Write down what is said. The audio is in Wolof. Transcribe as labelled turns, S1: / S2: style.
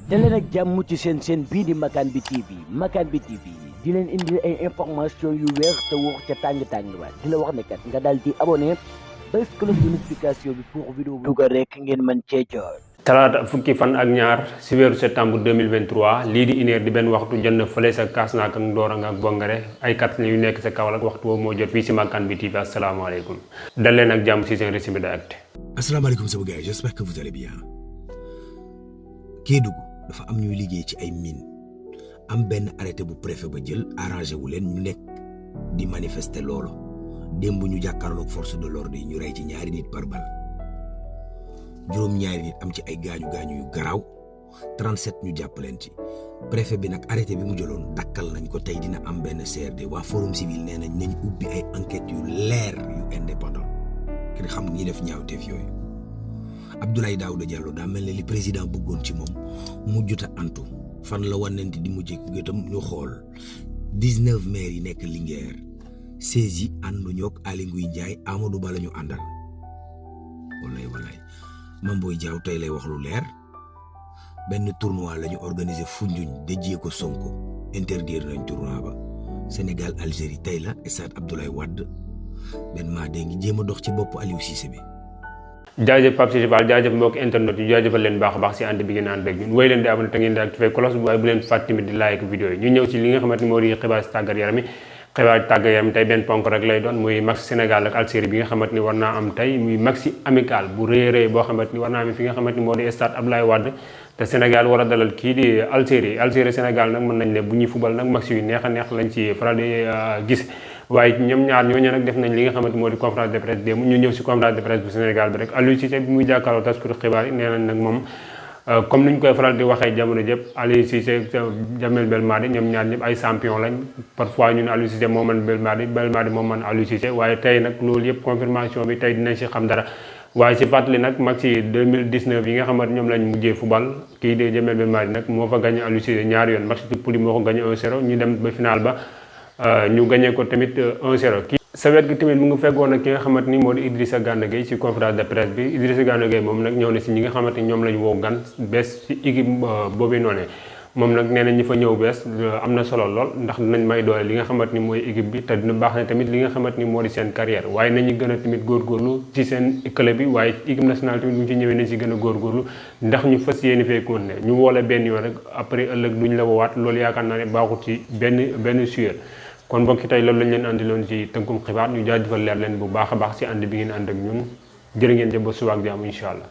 S1: daleen ak jàmm ci seen bii di Makane bi TV Makane bi TV di leen indi ay information yu wér te wóor ca tàng-tàng ba di la wax ne kat nga daal di abonné bés cloche de notification bi pour vidéo bu dugal rek ngeen mën cee jot.
S2: talaata fukki fan ak ñaar si weeru septembre 2023 lii di une heure di benn waxtu jot na fële sa Kasnack ak Ndorong ak Bongare ay kat yu nekk sa Kaolack waxtu boobu moo jot fii si Makane bi TV. asalaamaaleykum dal leen ak jàmm si seen résumé d'actu.
S3: asalaamaaleykum sama gars, j'espère que vous allez bien. Kédougou dafa am ñuy liggéey ci ay mine am benn arrêté bu préfet ba jël arrangé wu leen ñu nekk di manifester loolu démb ñu jàkkaarloog force de l'ordre yi ñu rey ci ñaari nit par balle juróom-ñaari nit am ci ay gaañu yu garaaw 37 ñu jàpp leen ci préfet bi nag arrêté bi mu jëloon dakkal nañ ko tey dina am benn CRD waa forum civil nee nañ nañ ubbi ay enquêtes yu leer yu indépendant ngir xam ñi def ñaawteef yooyu. Abdoulaye Daouda Diallo daa mel ne li président bëggoon ci moom mujjut a antu fan la wanante di mujjee gëtam ñu xool 19 maires yi nekk Linguère 16 yi ànduñu ak Aly Ngouille Ndiaye Amadou Ba la ñu àndal. wallaay Mame Boye Diao tey lay wax lu leer benn tournoi la ñu organisé Foundiougne déjee ko Sonko interdire nañ tournoi ba Sénégal Algérie tey la stade Abdoulaye Wade benn maa dee ngi jéem a dox ci bopp Aliou Cissé bi.
S2: jaajëf Pape Cissé Fall jaajëf mbokk internet yi jaajëfal leen baax a baax si ànd bi ngeen ànd ak ñun wéy leen di abonné te ngeen di activé cloche bu waaye bu leen fàtte tamit di like vidéo yi ñu ñëw ci li nga xamante ni moo di xibaar si tàggat yaram yi xibaar tàggat yaram tey benn ponk rek lay doon muy match Sénégal ak Algérie bi nga xamante ni war naa am tey muy match amical bu rëy boo xamante ni war naa am fi nga xamante ni moo di stade Abdoulaye Wade te Sénégal war a dalal kii di Algérie Sénégal nag mën nañ ne bu ñuy fubal nag match yu neex a neex lañ ci faral di gis waaye ñoom ñaar ñooñu nag def nañ li nga xamante moo di conférence de presse démb ñu ñëw si conférence de presse bu Sénégal bi rek Aliou Cissé bi muy jàkkaarloo taskatu xibaar yi nee nañ nag moom comme ni ñu koy faral di waxee jamono jëpp Aliou Cissé Jamel Belmadi ñoom ñaar ñëpp ay champion lañ parfois ñu ne Aliou Cissé moo man Belmadi moo man Aliou Cissé waaye tey nag loolu yëpp confirmation bi tey dinañ si xam dara waaye si fàttali nag match yi 2019 yi nga xamante ñoom lañ mujjee football kii de Jamel Belmadi nag moo fa gagné Aliou Cissé ñaari yoon match de poule moo ko gagné 1-0 ñu dem ba final ba ñu gagné ko tamit 1-0 kii sa wet gi tamit mu ngi feggoon ak ki nga xamante ni moo di Idrissa Gana Gueye ci conférence de presse bi Idrissa Gana Gueye moom nag ñëw na si ñi nga xamante ni ñoom lañu woo gan bees ci équipe boobu noonu moom nag nee na ñi fa ñëw bees am na solo lool ndax dinañ may doole li nga xamante ni mooy équipe bi te dina baax na tamit li nga xamante ni moo di seen carrière waaye nañu gën a tamit góorgóorlu ci seen club bi waaye équipe nationale tamit bu ñu ci ñëwee nañ si gën a góorgóorlu ndax ñu fas yéene fee continuer ñu woola benn yoon rek après ëllëg duñ la woowaat loolu yaakaar naa ne baaxut ci benn sueur kon mbokki tey loolu lañ leen andiloon ci tënkum xibaar ñu jaajëfal leer leen bu baax a baax si ànd bi ngeen ànd ak ñun jërë ngeen jëf ba suba ak jàmm incha allah.